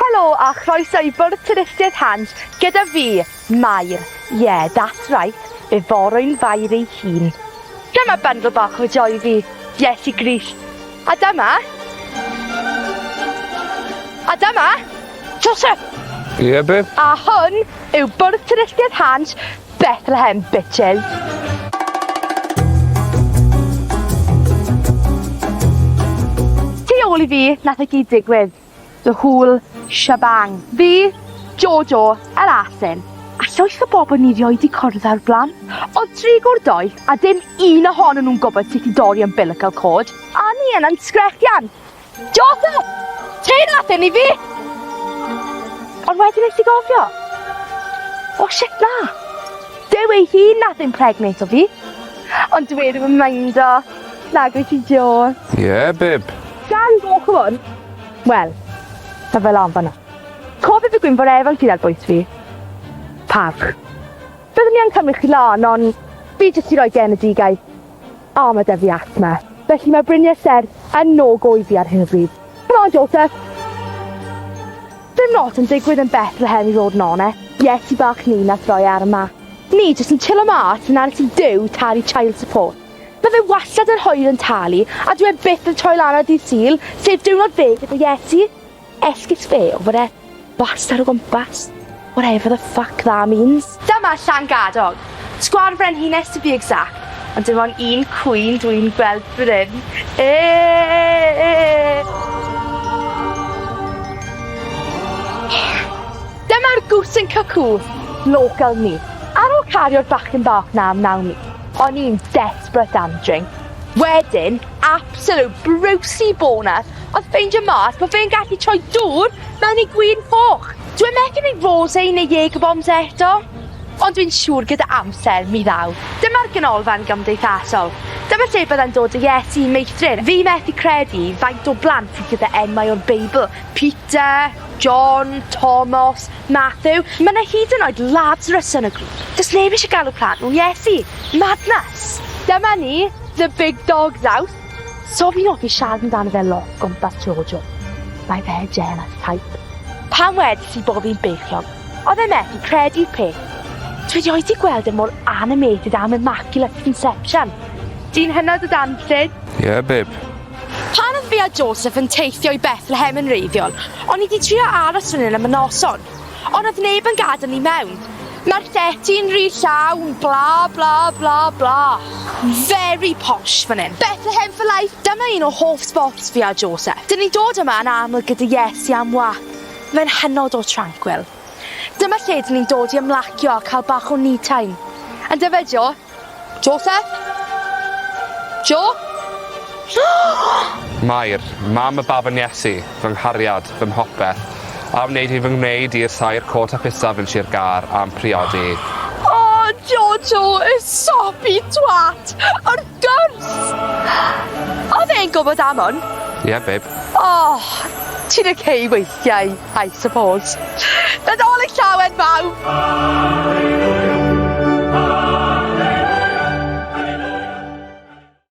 Helo a chroeso i Bwrdd Twristiaeth Hansh gyda fi, Mair. Yeah, that's right, y forwyn Fair ei hun. Dyma bundle bach o joy fi, Iesu Grist. A dyma... A dyma... Joseph! Ie, yeah, babe? A hwn yw Bwrdd Twristiaeth Hansh Bethlehem, bitches! Tu ôl i fi, nath e gyd digwydd. The whole shebang. Fi, Jojo, yr asyn, a llwyth o bobl ni rioed 'di cwrdd â o'r bla'n. O'dd dri gŵr doeth a dim un ohonyn nhw'n gwbod sut i dorri umbilical cord. A ni yna'n sgrechian, Joseph! Ti nath hyn i fi! Ond wedyn nes i gofio. O shit na! Duw ei hun nath impregnato fi. Ond dwi e ddim yn meindo. Nag wyt ti Joe? Ie yeah, bib. Gan goch o hwn. Wel, ma fe lan fan'na. Cofio fy Gwynfor Evans sydd ar bwys fi. Parch. Byddwn i yn cymryd chi lan ond fi jyst 'di rhoi genedigaeth. A ma' 'da fi asthma. Felly mae bryniau serth yn no go i fi ar hyn o bryd. Come on Joseph! Dim lot yn digwydd yn Bethlehem i fod yn onest. Iesu bach ni nath roi e ar y map. Ni jyst yn chillo mas yn aros i Duw talu child support. Ma' fe wastad yn hwyr yn talu a dyw e byth yn troi lan ar dydd Sul, sef diwrnod fe gyda Iesu. Esgus fe o fod e wastad o gwmpas. Whatever the fuck that means. Dyma Llangadog. Sgwâr Frenhines to be exact. Ond dim ond un cwyn dwi'n gweld fan hyn. Eeeeee! Dyma'r Goose and Cuckoo local ni. Ar ôl cario'r bachgen bach 'na am naw mis, o'n i'n desperate am drink. Wedyn, absolute Brucey bonus oedd ffeindio mas bod fe'n gallu troi dŵr mewn i gwin coch. Dwi methu neud rosé neu Jager bombs eto, ond dwi'n siŵr gyda amser mi ddaw. Dyma'r ganolfan gymdeithasol. Dyma lle bydda'n dod â Iesu i meithrin. Fi methu credu faint o blant sydd gyda enwau o'r Beibl. Peter, John, Thomas, Matthew. Ma' 'na hyd yn oed Lazarus yn y grŵp. Does neb eisiau galw plant nhw'n Iesu. Madness! Dyma ni, the big dog's house. So fi'n hoffi siarad amdano fe lot gwmpas Jojo. Mae fe jealous type. Pan wedes i bo fi'n beichiog, oedd e methu credu'r peth. Dwi erioed 'di gweld e mor animated am Immaculate Conception. Dyn hynod o danllyd. Ie, babe. Pan oedd fi a Joseph yn teithio i Bethlehem yn wreiddiol, o'n i 'di trio aros fan 'yn am y noson. Ond oedd neb yn gadael ni mewn. Mae'r llety'n rhy llawn, bla bla bla bla. Very posh fan 'yn. Bethlehem for life! Dyma un o hoff spots fi a Joseph. Dyn ni'n dod yma yn aml gyda Iesu am walk. Mae'n hynod o tranquil. Dyma lle dyn ni'n dod i ymlacio a cael bach o me time. Yndyfe Jo? Joseph? Jo? Mair, mam y baban Iesu, fy nghariad, fy mhopeth, a wneud hi fy ngwneud i'r saer cot hapusaf yn Sir Gâr a'm priodi. O, Jojo, y soppy twat! Wrth gwrs! O'dd e'n gwbod am 'wn? Ie, babe. O, ti'n okay weithiau, I suppose. Nadolig Llawen bawb!